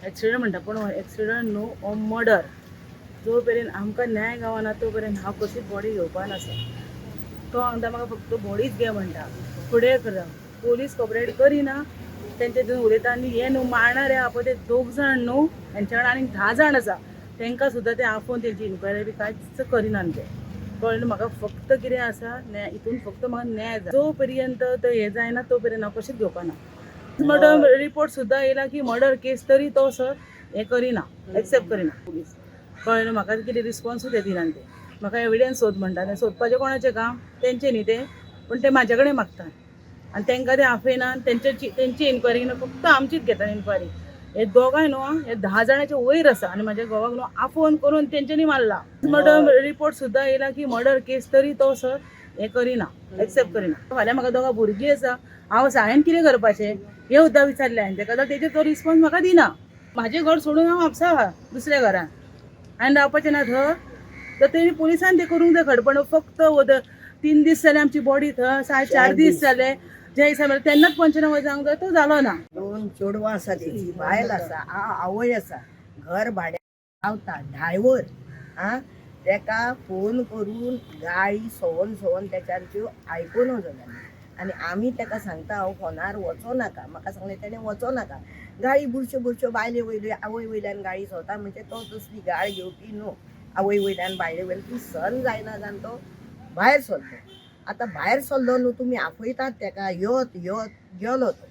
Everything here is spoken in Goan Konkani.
एक्सिडंट म्हणटा, पूण एक्सिडंट न्हू, हो मर्डर. जो पर्यंत आमकां न्याय गावना तो पर्यंत हांव कशीच बॉडी घेवपा नासा. तो सांगता म्हाका फक्त बॉडीच घे म्हणटा. फुडें करा, पोलीस कॉपरेट करिना. तेंचे तितून उलयता. आनी हे न्हू मारणारे आहा पळय ते दोग जाण न्हू, हेंच्या वांगडा आनीक 10 जाण आसा. तांकां सुद्दां ते आपोवन तेंची इन्क्वायरी बी कांयच करिना. ते कळ्ळें न्हू? म्हाका फक्त कितें आसा, न्याय. हितून फक्त म्हाका न्याय जाय. जो पर्यंत तो हें जायना तो पर्यंत हांव कशीच घेवपा ना. मर्डर रिपोर्ट सुद्दां येयला की मर्डर केस, तरी तो सर हें करिना, एक्सेप्ट करिना पुलीस. कळ्ळें न्हू? म्हाका कितें रिस्पॉन्सूच ते दिना. ते म्हाका एविडन्स सोद म्हणटा. तें सोदपाचें कोणाचें काम? तेंचें न्ही तें. पूण ते म्हाजे कडेन मागता आनी तांकां ते आपयना. तेंची तेंची इन्क्वायरी घेना, फक्त आमचीच घेता इन्क्वायरी. हे दोगांय न्हू, हे 10 जाणाचे वयर आसा आनी म्हाज्या घोवाक न्हू आपोवन करून तेंच्यांनी मारला. मर्डर रिपोर्ट सुद्दां येयला की मर्डर केस, तरी तो सर हें करिना, एक्सेप्ट करिना. फाल्यां म्हाका दोगां भुरगीं आसा, हांव हांवें कितें करपाचें हें सुद्दां विचारलें हांवें तेका, जाल्यार तेजेर तो रिस्पॉन्स म्हाका दिना. म्हाजें घर सोडून हांव म्हापसा आहा दुसऱ्या घरान, हांवें रावपाचें ना थंय. तर तेणी पुलिसान तें करूंक जाय खडपण. फक्त 3 दीस जाले आमची बॉडी थंय, 4 दीस जाले. जे दिसा मेरेन तेन्नाच पंचनामो जावंक जाय, तो जालो ना. दोन चेडवां आसा तेची, बायल आसा, आवय आसा, घर भाड्या रावता. ड्रायव्हर आं, तेका फोन करून गाळी सोवन सोवन तेच्यान त्यो आयकून वचो जाली. आनी आमी तेका सांगता, हांव फोनार वचो नाका. म्हाका सांगलें तेणें, वचो नाका. गाळी बुरश्यो बुरश्यो बायले वयल्यो, आवय वयल्यान गाळी सोता. म्हणजे तो तसली गाळ घेवपी न्हू. आवय वयल्यान, बायले वयल्यान ती सहन जायना जावन तो भायर सरलो. आतां भायर सरलो न्हू, तुमी आपयतात तेका, योत योत, गेलो तो.